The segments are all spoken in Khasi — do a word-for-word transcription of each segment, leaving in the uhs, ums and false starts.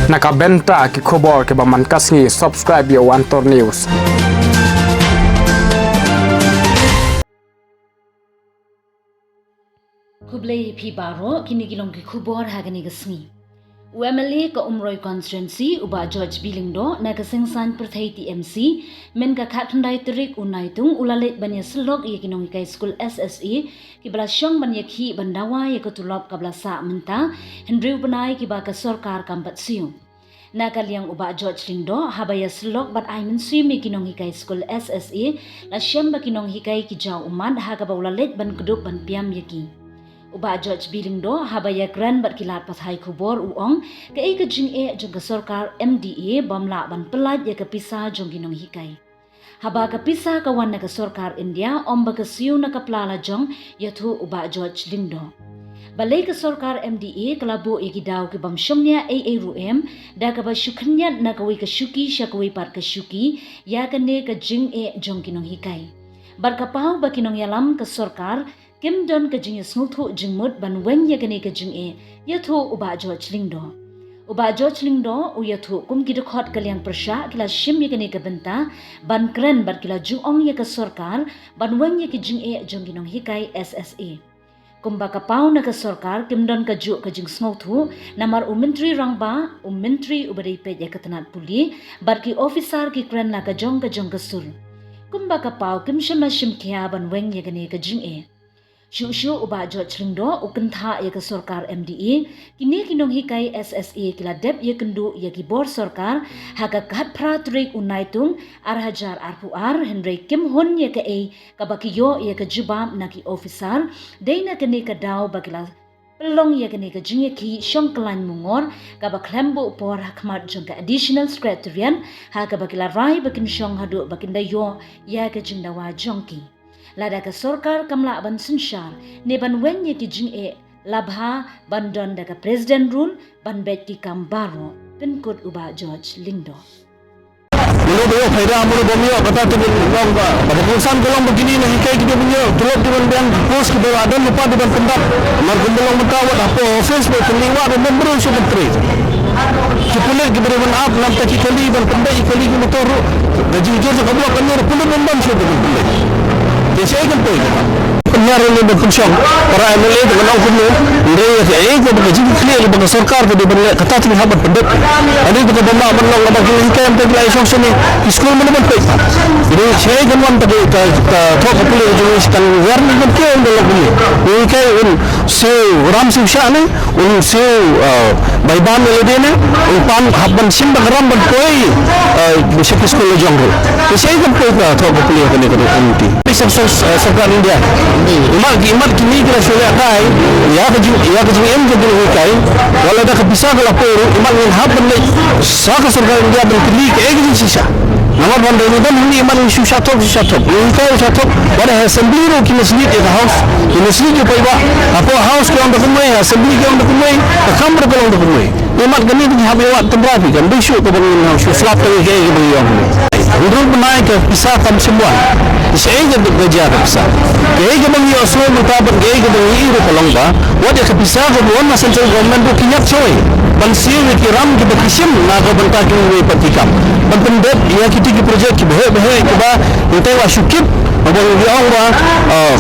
Na ka bynta ki khubor kiba man ka sngi, subscribe ïa u Antor News. Khublei phi baroh, kine ki long ki khubor ha kane ka sngi. U M L A ka Umroi Constituency, u Bah George B Lyngdoh, na ka Seng Saiñ Pyrthei T M C, mynta ka khatkhyndai tarik u Naitung, u la leit ban ïasyllok ïa ki nonghikai skul S S A, kiba la shong ban ïakhih ban dawa ïa ka tulop kaba la sah mynta, hynriew bnai kiba ka sorkar kam pat siew. Na ka liang u Bah George Lyngdoh, haba ïasyllok bad ai mynsiem ïa ki nonghikai skul S S A, la shem ba ki nonghikai ki jaw ummat ha kaba u la leit ban kdup ban pynïam ïa ki. U Bah George B Lyngdoh, haba ïakren bad ki lad pathai khubor, u ong, kaei ka jingeh jong ka sorkar M D A bym lah ban pyllait ïa ka pisa jong ki nonghikai. Haba ka pisa ka wan na ka sorkar India, ym ba ka siew na ka pla lajong, ïathuh u Bah George Lyngdoh. Balei ka sorkar M D A ka la buh ïa ki daw ki bym shongnia ei ei ruh em, da kaba shu khynñiat na kawei ka shuki sha kawei pat ka shuki, ïa kane ka jingeh jong ki nonghikai. Bad ka paw ba ki nongïalam ka sorkar kim don ka jingïasngewthuh jingmut ban weng ïa kane ka jingeh, ïathuh u Bah George Lyngdoh. U Bah George Lyngdoh u ïathuh kum ki dkhot ka liang pyrshah ki la shim ïa kane ka bynta ban kren bad ki la ju ong ïa ka sorkar ban weng ïa ki jingeh jong ki nonghikai S S A. Kumba ka paw na ka sorkar kim don kajuh ka jingsngewthuh, namar u Myntri Rangbah, u Myntri uba dei peit ïa ka tnat pule, bad ki officer ki kren la ka jong ka jong ka sur. Kumba ka paw kim shym la shim khia ban weng ïa kane ka jingeh. Shuh shuh u Bah George Lyngdoh u kynthah ïa ka sorkar M D A, kine ki nonghikai S S A ki la dep ïakynduh ïa ki bor sorkar ha ka khatphra tarik u Naitung ar hajar arphew ar, hynrei kim hun ïa kaei kaba ki ïoh ïa ka jubab na ki officer, dei na kane ka daw ba ki la pynlong ïa kane ka jingïakhih shong kyllaiñ mungor, kaba khlem buh por ha khmat jong ka Additional Secretariat, ha kaba ki la rai ba kin shong haduh ba kin da ïoh ïa ka jingdawa jong ki. Lada ka sorkar kam lah ban synshar ne ban weng ïa ki jingeh, la bha ban don da ka President Rule ban beit ki kam baroh, pynkut u Bah George Lyngdoh. Mano ba ïoh phaida, mano bym ïoh, kata te ngin ong ba, ba ka kongsan ka long ba kine na hikai ki dei ban ïoh tulop, dei ban biang, post kiba la don lypa dei ban pyndap. Namar kumba long mynta wat hapoh office ba kynlong wad ruh bym briew shuh ban trei. Ki pulit kiba dei ban ap, namar ki kali ban pyndap, ki kali ki motor ruh. Ka jingjur jong ka block kane ruh pulit bym don shuh ban pyndap. Te shaei kan poi kata. Pynhiar ruh ban pynshong para M L A ba ka long kumno, hynrei ïa kaei kaba ka jingkitkhlieh ba ka sorkar ka dei ban leh, kata te ngi hap ban pyndep. Ani ba ka bym lah ban long, namar ki hikai mynta ki la ïashong shane, ki skul mano ban peit. Hynrei shaei kan wan ta ka, ka, ka thoh ka pule jong ngi, kan hiar ngi ban kiew ban long kumne. Ngi hikai un siew ram siew shah ne, un siew, uh, bai bam ïa lade ne, un pan hap ban shim ba ka ram ban poi, uh, sha ki skul la jong ruh. Te shaei kan poi ka thoh ka pule kane ka community. Pi sar sar, eh, sorkar India. Imat, imat kine ki la shu lehkai ïa ka jing, ïa ka jingim ka jinghikai. Wat la da ka pisa ka la poi ruh, imat ngin hap ban leit sha ka sorkar India ban kylli kaei ka jingshisha. Namar ban da ngi don hangne imat ngi shu shah thok, shu shah thok. Ngi hikai shu shah thok. Wat ha assembly ruh ki message ïa ka house. Ki message ïa paidbah. Hapoh house ki ong da kumne, assembly ki ong da kumne, ka kam ruh ka long da kumne. Imat kane ngi hap ïa wad tynrai phi, kam dei shuh kaba ngin ïa shu slap tang ïa kaei kaba ngi ïoh. Hynriew bnai ka pisa kam shym wan. Shaei ka dei ka jia ka pisa. Kaei kaba ngi ïohsngew mynta bad kaei kaba ngi ïohi ruh ka long ba wat ïa ka pisa kaba wan na central government ruh ki ñiad shawei ban siew ïa ki ram kiba ki shim na ka bynta kiwei pat ki kam, ban pyndep ïa kiti ki project kiba heh ba heh kiba ngi tei wa shu kit. Haba ngi ong ba, ah,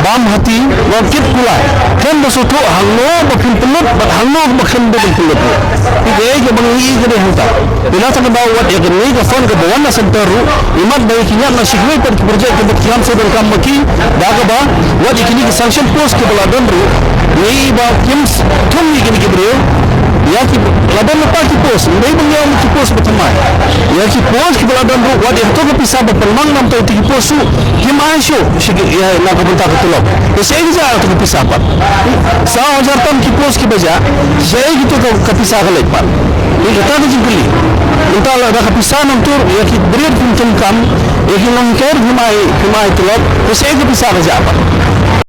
bam hati, ong kit kulai. Khlem da sngewthuh hangno ba phin pynlut bad hangno ba khlem da phin pynlut. Te kaei kaba ngi ïohi ka dei hangta. Te na kata ka daw wat ïa kane ka fund kaba wan na centre ruh, imat ba ïa ki ñiad na shi kiwei pat ki project kiba ki kam shu donkam ma ki, da kaba wat ïa kine ki sanction post kiba la don ruh, ngi ïohi ba kim thung ïa kine ki briew. Ïa ki la don lypa ki post, ym dei ba ngi ong ki post ba thymmai. Ïa ki post kiba la don ruh, wat ïa kato ka pisa ba pynmang na bynta ïa ki post ruh, kim ai shuh sha ki, ïa na ka bynta ka tulop. Te shaei ka jia kato ka pisa pat? Saw hajar tam ki post kiba jia, shaei kito ka, ka pisa ka leit pat? Ïa kata ka jingkylli. Mynta lada ka pisa nangta ruh, ïa ki briew kim thung kam, ïa ki nonghikai ruh kim ai, kim ai tulop, te shaei ka pisa ka jia pat?